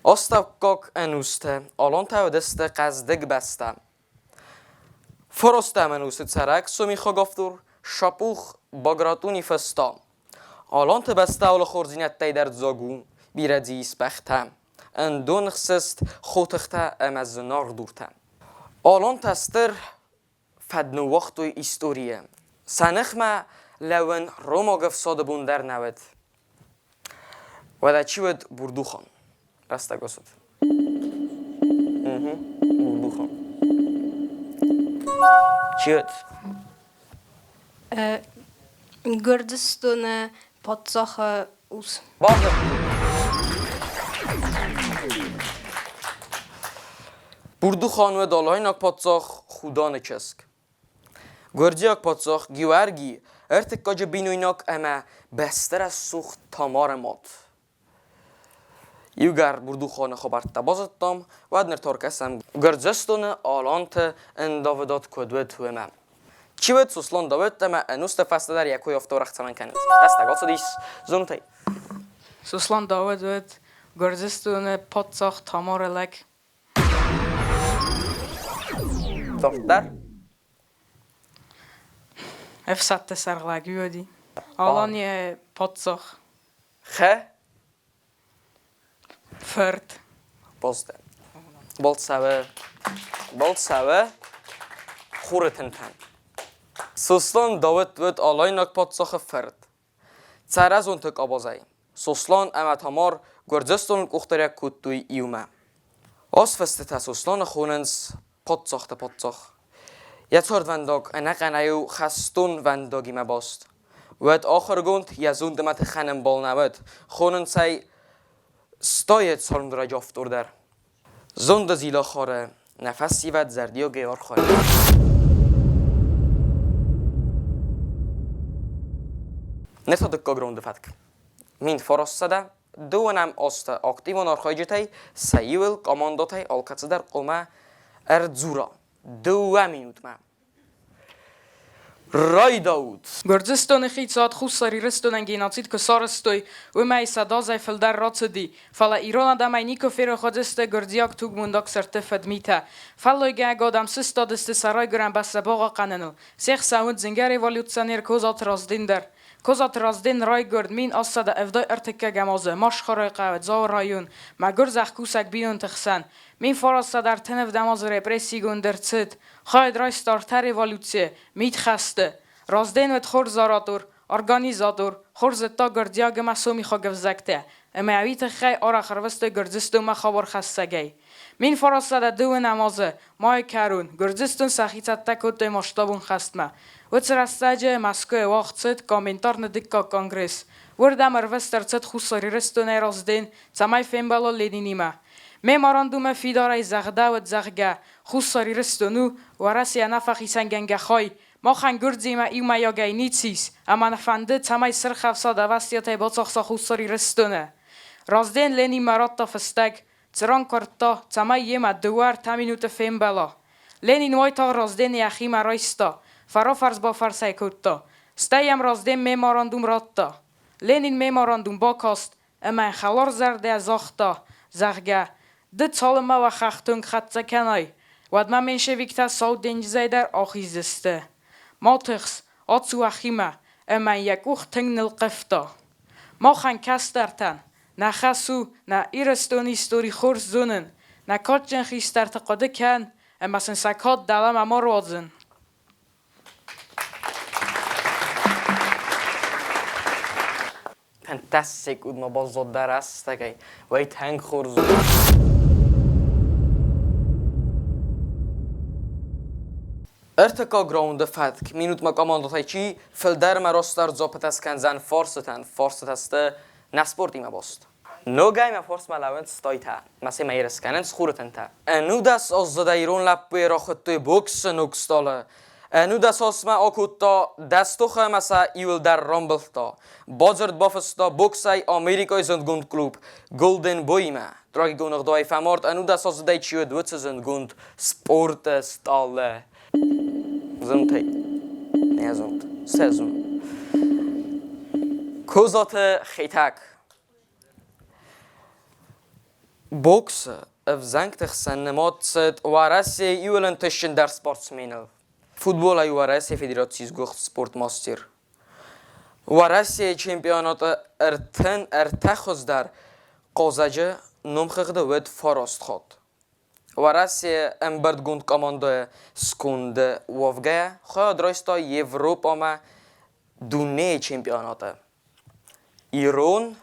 Астӕуккаг ӕнусты алантӕ уыдысты хъӕздыг бӕстӕ. Фарастӕм ӕнусы цӕрӕг сомихаг автор Шапух Багратуни фыста: Аланты бӕстӕ алы хорздзинӕдтӕй дӕр дзаг у, бирӕ дзы ис бӕхтӕ, ӕндон ӕхсыст хотыхтӕ ӕмӕ зынаргъ дуртӕ. Алантӕ стыр фӕд ныууагътой историйы. Сӕ ныхмӕ лӕууын ромаг ӕфсады бон дӕр нӕ уыд. Уӕдӕ чи уыд Бурдухан? Рӕстӕг ацыд. Бурдухан. Чи уыд? Гуырдзыстоны паддзахы ус. Бурдухан уыд алайнаг паддзах Худаны чызг. Гуырдзиаг паддзах Геуӕрги ӕртыккаджы бинойнаг ӕмӕ бӕстырӕсугъд Тамары мад. Иугӕр Бурдуханы хабӕрттӕ базыдтам, уӕд ныр та ӕркӕсӕм Гуырдзыстоны аланты ӕндӕвдад куыд уыд, уымӕ. Чи уыд Сослан Давыд ӕмӕ ӕнусты фӕстӕдӕр йӕ кой афтӕ уӕрӕх цӕмӕн кӕнынц? Рӕстӕг ацыдис, зонут ӕй? Сослан Давыд уыд Гуырдзыстоны паддзах Тамары лӕг. Дарддӕр? Ӕфсӕдты сӕргълӕг уыди. Аланийы паддзах. Хэ? Фырт. Болсты. Болцавы. Болцавы. Хуры тынтӕн. Сослан Дауыт уыд алайнаг паддзахы фырт. Цӕразонты къабазӕй Сослан ӕмӕ Тамар Гуырдзыстоны къухдариуӕг кодтой иумӕ. Азфыстытӕ Сосланы хонынц паддзӕхты паддзах. Йӕ цардвӕндаг ӕнӕхъӕнӕй у хӕстонвӕндагимӕ баст. Уӕд ахуыргонд йӕ зонд ӕмӕ тыхӕн ӕмбал нӕ уыд, хонынц ӕй Стайы цармдарӕджы автор дӕр. Зонды зилахары нӕ фӕсивӕд зӕрдиагӕй архайы. Ныр та дыккаг раунды фӕтк. 1900 дыууынӕм азты активон архайджытӕй сӕ иуыл командӕтӕй алкӕцыдӕр хъуамӕ ӕрдзура 2 минутмӕ. Райдаут! Гуырдзыстоны хицауад Хуссар Ирыстонӕн геноцид куы сарӕзтой, уымӕй сӕдӕазӕй фылдӕр рацыди, фӕлӕ ирон адӕмӕй никуы ферох уыдзысты гуырдзиаг тугмондаг сырдты фыдмитӕ. Фӕллойгӕнӕг адӕм сыстадысты сӕ райгуырӕн бӕстӕ бахъахъхъӕныныл. Се хсӕн уыд зынгӕ революционер Козаты Разден дӕр. Козаты Разден райгуырд 1873 азы Машхарайы хъӕуы, Дзауы район, мӕгуыр зӕхкусӕг бинонты хсӕн. 1935 азы репрессигонд ӕрцыд. Хайад райста ӕртӕ революцийы, мидхӕсты. Разден уыд хорз оратор, организатор, хорз зыдта гуырдзиаг ӕмӕ сомихаг ӕвзӕгтӕ, ӕмӕ уый тыххӕй арӕх ӕрвыстой Гуырдзыстонмӕ хабархӕссӕгӕй. 1902 азы майы кӕрон Гуырдзыстон сӕхи цӕттӕ кодтой масштабон хӕстмӕ. Уыцы рӕстӕджы Мӕскуыйы уагъд цыд Коминтерны дыккаг конгресс. Уырдӕм ӕрвыст ӕрцыд Хуссар Ирыстонӕй Разден, цӕмӕй фембӕла Ленинимӕ. Меморандумы фидарӕй загъдӕуыд, зӕгъгӕ, Хуссар Ирыстон у Уӕрӕсе ӕнӕфӕхицӕнгӕнгӕ хай. Махӕн Гуырдзимӕ иумӕйагӕй ницы ис, ӕмӕ нӕ фӕнды, цӕмӕй Сырх Ӕфсад ӕвӕстиатӕй бацахса Хуссар Ирыстоны. Разден Ленинмӕ радта фыстӕг, цыран куырдта, цӕмӕй йемӕ 2-3 минуты фембӕла. Ленин уайтагъд Раздены йӕхимӕ райста, фӕрафӕрс-бафӕрс ӕй кодта. Стӕй йӕм Разден меморандум радта. Ленин меморандум бакаст ӕмӕ хӕларзӕрдӕ загъта, зӕгъгӕ, ды цалынмӕ уӕ хӕхтонг хӕццӕ кӕнай, уӕдмӕ меньшевиктӕ Сау денджызӕй дӕр ахиздзысты. Ма тыхс, ацу уӕхимӕ, ӕмӕ йӕ къух тынг нылхъывта. Махӕн кӕстӕртӕн нӕ хӕс у нӕ Ирыстоны истори хорз зонын, нӕ кадджын хистӕрты хъуыды кӕн ӕмӕ сын сӕ кад дӕлӕмӕ ма руадзын. Fantastic удмӕ баззад дӕ рӕстӕгӕй, уӕй тӕнг хорз у. Ӕртыккаг раунды фӕтк минутмӕ командӕтӕй чи фылдӕрмӕ растдӕр дзуаппытӕ скӕндзӕн фарстытӕн, фарстытӕ сты нӕ спортимӕ баст. Ногӕй мӕ фарсмӕ лӕууынц стайтӕ, мӕ семӕ ерыс кӕнынц хуры тынтӕ. 19 аздзыдӕй ирон лӕппуйы рахуыдтой боксы ног стъалы. 19 азмӕ акодта 10 тохы ӕмӕ сӕ иуыл дӕр рамбылдта. Бадзырд бафыста боксӕй Америкӕйы зындгонд клуб Golden Boy-имӕ. Трагикон ӕгъдауӕй фӕмард 19 аздзыдӕй чи уыд, уыцы зындгонд спорты стъалы. Зынтӕй. Нӕ зонд. Сӕ зонд. Козаты Хетӕг. Боксы ӕвзӕнгты хсӕн нымад цыд Уӕрӕсейы иуыл ӕнтыстджындӕр спортсменыл. Футболӕй Уӕрӕсейы Федерацийы сгуыхт спортмастер. Уӕрӕсейы чемпионаты 33 хуыздӕр хъазӕджы номхыгъды уыд фараст хатт. Уӕрӕсе ӕмбырдгонд командӕйы сконды уӕвгӕйӕ хайад райста Европӕмӕ дунейы чемпионаты. Ирон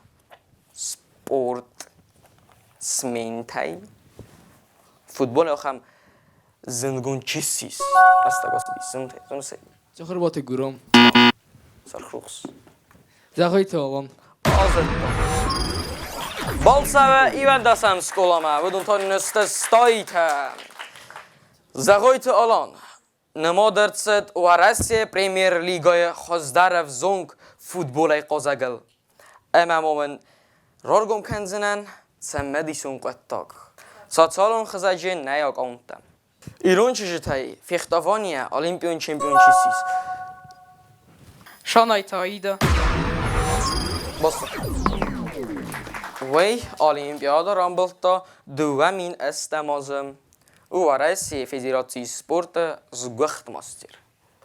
спортсментӕй футболы ахӕм зындгонд чи ссис, рӕстӕг ацыдис, зынтӕй. Цӕхӕрбаты Гурам. Сӕрхрухс. Зӕгъойты Алан. Азырдта. Балцӕуы иуӕндӕсӕм скъоламӕ, уыдон та нысты стайтӕ. Зӕгъойты Алан нымад ӕрцыд Уӕрӕсейы премьер-лигӕйы хуыздӕр ӕвзонг футболӕй хъазӕгыл. Ӕмӕ ма уын раргом кӕндзынӕн цымыдисон хъуыддаг. Социалон хызӕджы нӕй аккаунттӕ. Ирон чызджытӕй фехтованийӕ олимпион чемпион чи ссис? Шанайты Аида. Баста. Уый Олимпиада рамбылдта 2008 азы Уӕрӕсейы Федерацийы спорты сгуыхт мастер.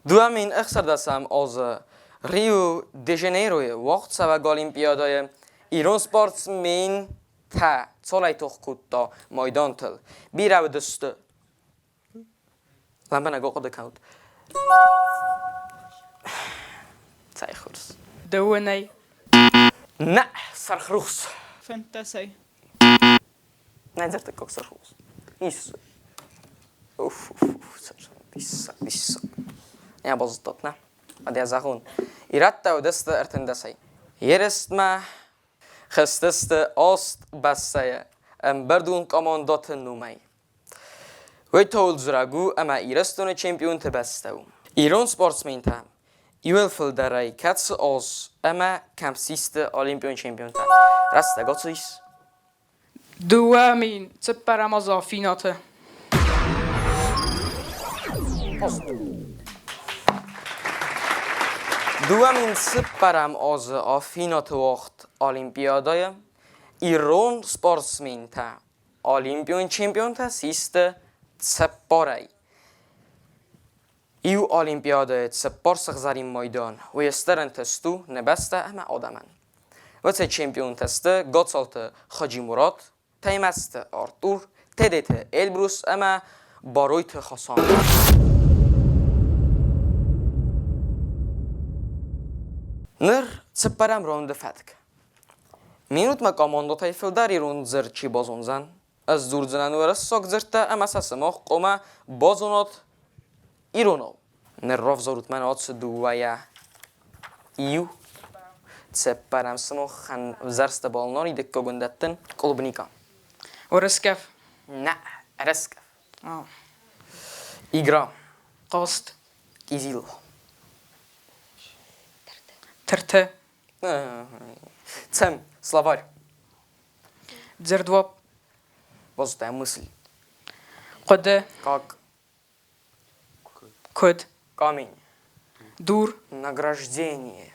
2016 азы Рио-де-Жанейройы уагъдцӕуӕг Олимпиадӕйы ирон спортсмен Та цолай тох кодта майдантыл. Бирӕ уыдысты. Лӕмбынӕг ахъуыды кӕнут. Цӕй хорз. Дыууынӕй. Нӕ, сӕрхрухс. Фынддӕсӕй. Нӕ дзырдтыккаг сӕрхрухс. Ис. Уф, уф, уф, диссаг, диссаг. Нӕ базыдтат, нӕ? Ӕдӕ зӕгъон. Ирӕттӕ уыдысты ӕртындӕсӕй. Ерыстмӕ хызтысты аст бӕстӕйы ӕмбырдон командӕты номӕй. Уый тӕуыл дзурӕг у ӕмӕ Ирыстоны чемпионты бӕстӕ у. Ирон спортсментӕ иуыл фылдӕрӕй кӕцы аз ӕмӕ кӕм систы олимпион чемпионтӕ? Рӕстӕг ацыдис? 2004 азы Афинӕты. 2004 азы Афинӕты уагъд Олимпиадӕйы ирон спортсментӕ Олимпион чемпионтӕ систы цыппорӕй. Иу Олимпиадӕйы цыппор сыгъзӕрин майдан уый стыр ӕнтыст у нӕ бӕстӕ ӕмӕ адӕмӕн. Уыцы чемпионтӕ сты Гоцолты Хаджимурат, Таймӕзты Артур, Тедеты Эльбрус ӕмӕ Баройты Хасан. Ныр цыппӕрӕм раунды фӕтк. Минутмӕ командӕтӕй фылдӕр ирон дзырд чи базондзӕн? Ӕз дзурдзынӕн уырыссаг дзырдтӕ ӕмӕ сӕ сымах хъуамӕ базонат иронау. Ныр равзарут мӕнӕ ацы дыууӕйӕ иу. Цыппӕрӕм сымахӕн ӕвзӕрсты балнар дыккагон дӕттын клубника. Уырыскӕф. Нӕ, ӕрыскӕф. Игра. Хъазт. Кизил. Тырты. Цем, словарь. Дзырдуап. Базыдтай мысль. Хъуыды. Как? Куыд? Камень. Дур. Награждение.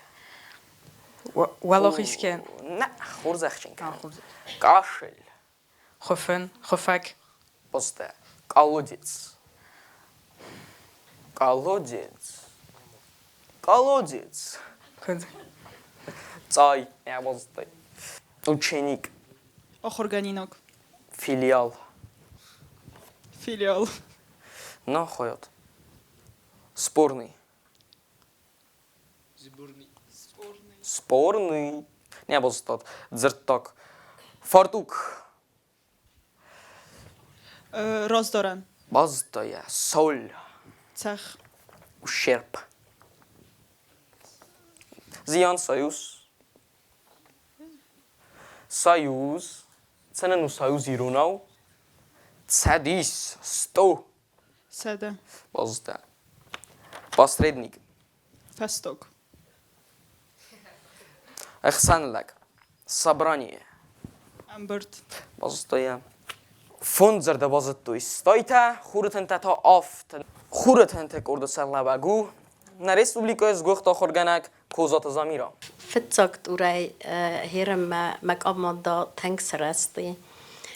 Уӕлахиз кӕн. Нӕ, хорзӕхджын кӕн. Кашель. Хуыфын, хуыфӕг. Просто колодец. Колодец. Колодец. Куыд? Цъай, нӕ базыдтай. Ученик. Ахуыргӕнинаг. Филиал. Филиал. Нахуй. Спорный. Спорный. Не базыдтат. Дзырдтаг. Фартук. Раздарӕн. Базыдта йӕ. Соль. Цӕхх. Ущерб. Зиан союз. Союз. Цӕнӕн у союз иронау? Цӕдис. Сто. Сӕдӕ. Базыдта. Посредник. Фӕстаг. Ӕхсӕнлӕг. Собрание. Ӕмбырд. Базыдта йӕ. Фондз зӕрдӕ базыдтой. Стайтӕ, хуры тынтӕ та афтӕ. Хуры тынты къорды сӕргълӕууӕг у нӕ республикӕйы сгуыхт ахуыргӕнӕг Козаты Замира. Фыццаг турӕй херӕммӕ мӕ командӕ тынг сырӕзти.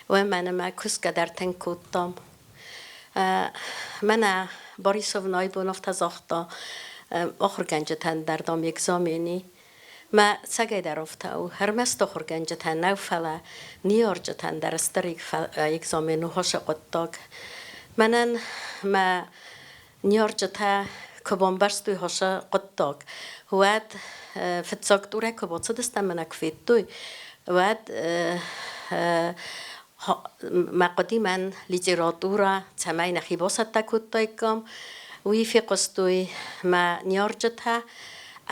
Уымӕн ӕмӕ кусгӕ дӕр тынг кодтам. Мӕнӕ Борисовнайы бон афтӕ загъта, ахуыргӕнджытӕн дӕр, дам, экзамени. Мӕ цӕгӕйдӕр афтӕ у. Ӕрмӕст ахуыргӕнджытӕн нӕу, фӕлӕ ныййарджытӕн дӕр стыр экзамен у хӕсы хъуыддаг. Мӕнӕн мӕ ныййарджытӕ куы бамбӕрстой хӕсы хъуыддаг, уӕд фыццаг турӕй куы бацыдыстӕм ӕмӕ куы федтой, уӕд Мӕ хъуыди мӕн литературӕ, цӕмӕй нӕхи бацӕттӕ кодтаиккам, уый фехъуыстой мӕ ныййарджытӕ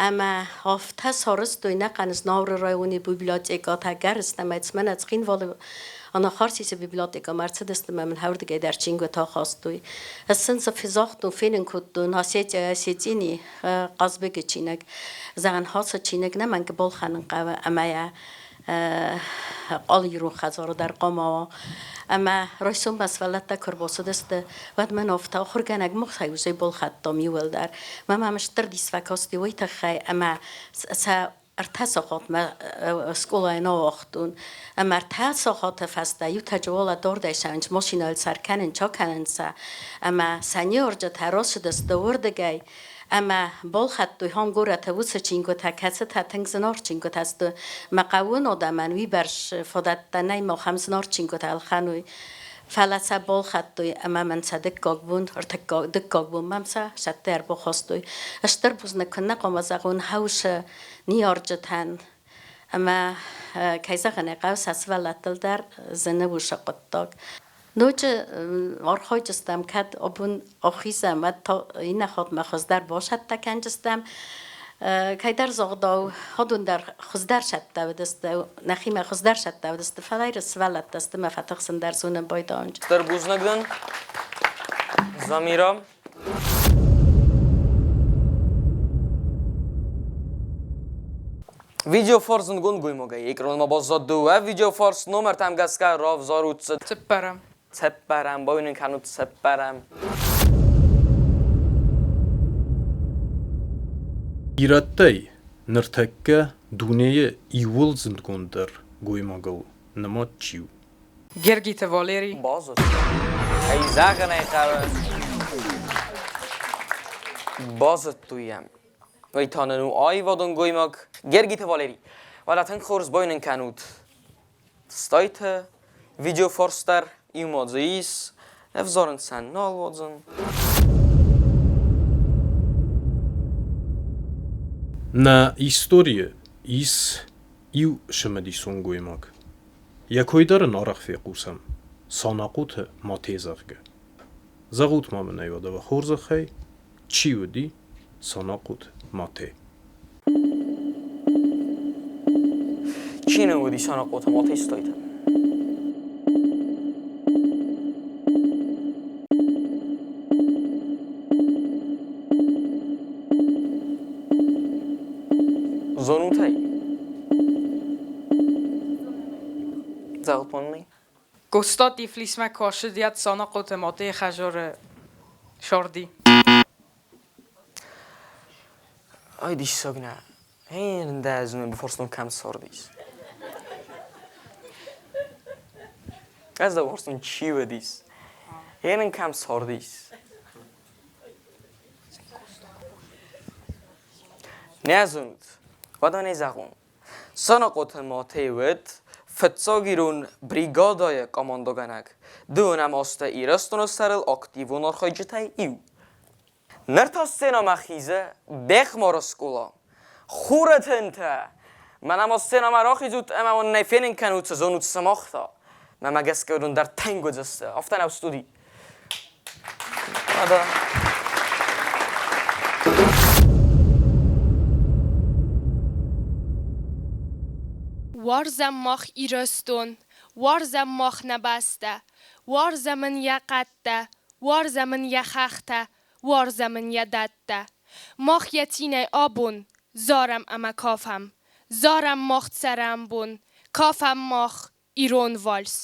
ӕмӕ афтӕ сарӕзтой нӕхъӕн Знауыры районы библиотекӕтӕ гӕрзтӕ ӕмӕ мӕнӕ Цхинвалы Анахарсисы библиотекӕмӕ ӕрцыдысты ӕмӕ мын ӕрдыгӕй дӕр чингуытӕ хастой. Ӕз сын сӕ загътон, фенын кодтон Осетия Осетини Хъазбеги чиныг. Зӕгъын, ацы чиныг нӕмӕнг балхӕнын хъӕуы ӕмӕ йӕ алы ирон хӕдзары дӕр хъуамӕ уа. Ӕмӕ райсоммӕ сывӕллӕттӕ куы ӕрбацыдысты, уӕд мӕн афтӕ ахуыргӕнӕг махӕй усӕй балхӕдтам иууылдӕр. Мӕ мӕм стыр дис фӕкасти уый тыххӕй, ӕмӕ сӕ ӕртӕ сахатмӕ скъолайы нӕ уагътон. Ӕмӕ ӕртӕ сахаты фӕстӕ иутӕджы уӕлӕ дардӕй сӕ машинӕйыл сӕр кӕнын, ча кӕнын сӕ. Ӕмӕ сӕ ныййарджытӕ рацыдысты уырдыгӕй Ӕмӕ балхӕдтой хом горӕты уыцы чингуытӕ, кӕцытӕ тынг зынаргъ чингуытӕ сты. Мӕ хъӕууон адӕмӕн уыйбӕрц фадӕттӕ нӕй махӕм зынаргъ чингуытӕ ӕлхӕной. Фӕлӕ сӕ балхӕдтой ӕмӕ мын сӕ дыккаг бон, ӕртыккаг, дыккаг бон мӕм сӕ сӕттӕ ӕрбахастой. Стыр бузныг куыннӕ хъуамӕ зӕгъон хӕусы ныййарджытӕн ӕмӕ, кӕй зӕгъын ӕй хъӕуы, сӕ сывӕллӕттыл дӕр зыны уыцы хъуыддаг. Ноджы архайджыстӕм, кӕд абон ахизӕм, уӕд та иннӕ хатмӕ хуыздӕр басӕттӕ кӕнджыстӕм. Кӕйдӕр загъдау, уыдон дӕр хуыздӕр сӕттӕ уыдысты, нӕхимӕ хуыздӕр сӕттӕ уыдысты, фӕлӕ иры сывӕллӕттӕ сты мӕ фӕтыхсын дӕр зонын байдайынц. Стыр бузныг дын, Замира. Видеофорс зындгонд гоймагӕй экранмӕ баззад дыууӕ видеофорс номертӕм гӕсгӕ равзарут Цыппӕрӕм. Цыппӕрӕм, бауынын кӕнут цыппӕрӕм. Ирӕттӕй ныртӕккӕ дунейы иууыл зындгонддӕр гоймагыл нымад чи у? Гергиты Валери. Базыд. Ӕй зӕгъын ӕй хъӕуы. Базыдтой йӕм. Уый та нын у аивадон гоймаг Гергиты Валери. Уӕдӕ тынг хорз бауынын кӕнут Стайты видеофорстер иумӕ дзы ис, ӕвзарын сӕ нал уадзын. Нӕ историйы ис иу цымыдисон гоймаг. Йӕ кой дӕр ын арӕх фехъусӕм, Санахъоты Мате, зӕгъгӕ. Зӕгъут-ма мын ӕй уӕдӕ уӕ хорзӕхӕй, чи уыди Санахъоты Мате? Чи нын уыди Санахъоты Мате Стойты? Зонут ӕй? Зӕгъут мын. Къоста Тифлисмӕ кӕсы йӕ Санахъоты Матейы хӕдзары сӕрди. Ай диссаг нӕ. Эн бафарстон кӕм цардис. Ӕз дӕ фарстон чи уыдис. Эн кӕм цардис. Нӕ зонут. Уӕдӕ не зӕгъон. Санахъоты Мате уыд фыццаг ирон бригадӕйы командӕгӕнӕг. Дыууынӕм азты Ирыстоны сӕрыл активон архайджытӕй иу. Ныр та сценӕмӕ хизы Бехъмары скъола. Хуры тынтӕ! Мӕнӕ ма сценӕмӕ рахизут ӕмӕ уын нӕ фенын кӕнут, цы зонут сымах та. Мӕнмӕ гӕсгӕ уыдон дӕр тынг уыдзысты. Афтӕ нӕу студи. Уӕдӕ. Уарзӕм мах Ирыстон, уарзӕм мах нӕ бӕстӕ, уарзӕм ын йӕ хъӕдтӕ, уарзӕм ын йӕ хӕхтӕ, уарзӕм ын йӕ дӕттӕ. Мах йӕ цинӕй абон зарӕм ӕмӕ кафӕм, зарӕм мах цӕрӕнбон, кафӕм мах ирон вальс.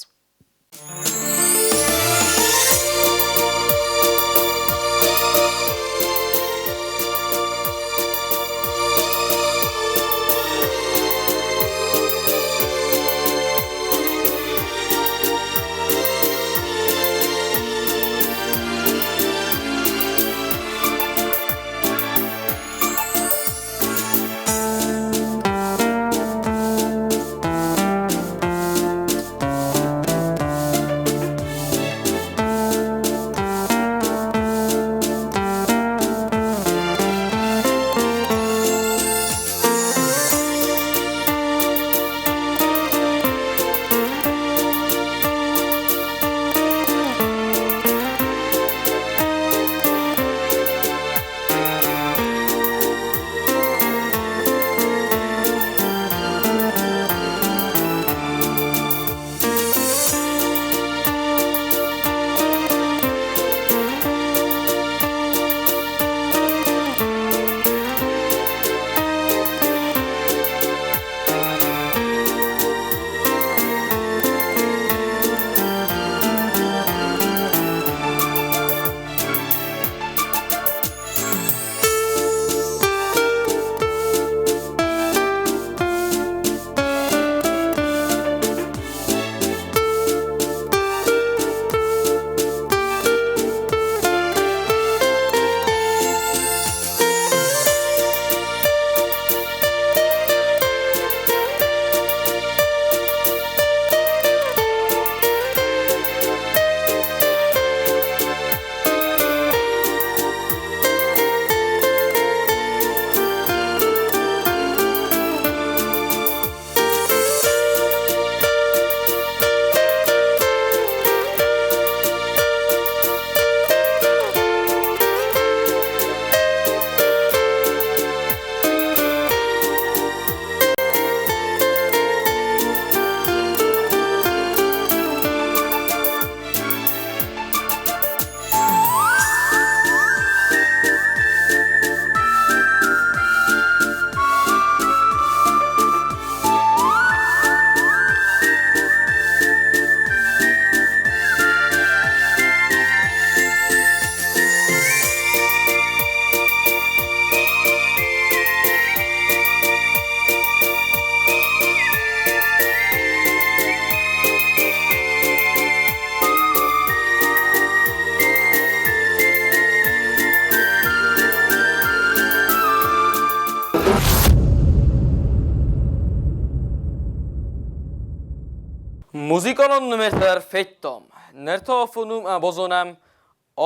Ӕмбалон номертӕ дӕр федтам. Ныр та афон у ӕмӕ базонӕм,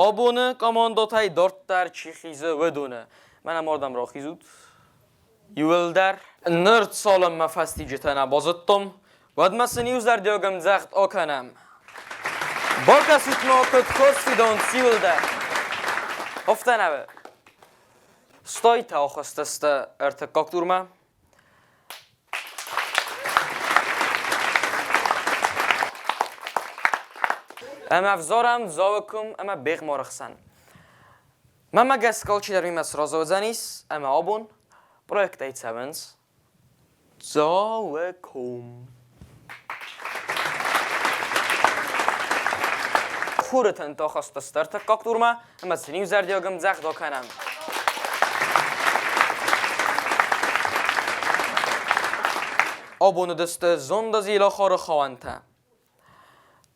абоны командӕтӕй дарддӕр чи хизы, уыдоны. Мӕнӕ ма ардӕм рахизут. Иуылдӕр. Ныр цалынмӕ фӕстиджытӕ нӕ базыдтам, уӕдмӕ сын иузӕрдиаг ӕмдзӕгъд акӕнӕм. Бакӕсут-ма, куыд хорз фидауынц иуылдӕр. Афтӕ нӕ Стайтӕ ахызтысты ӕртыккаг турмӕ. Ӕмӕ ӕвзарӕм Дзауы ком ӕмӕ Бегъмары хсӕн. Мӕнмӕ гӕсгӕ алчидӕр мемӕ сразы уыдзӕнис, ӕмӕ абон проектӕй цӕуынц Дзауы ком. Хуры тынтӕ ахызтысты ӕртыккаг турмӕ ӕмӕ сын иузӕрдиаг ӕмдзӕгъд акӕнӕм. Абон уыдысты зондазилахары хауӕнтӕ.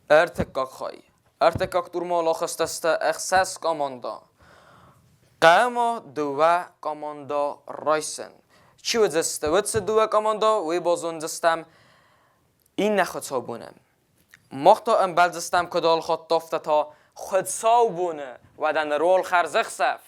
Ӕртыккаг хай. Ӕртыккаг турмӕ ахызтысты ӕхсӕз командӕ. Хъӕмӕ дыууӕ командӕ райсын. Чи уыдзысты уыцы дыууӕ командӕ, уый базондзыстӕм иннӕ хуыцаубоны. Мах та ӕмбӕлдзыстӕм куыд алхатт, афтӕ та хуыцаубоны. Уӕдӕ ныр уал хӕрзӕхсӕв!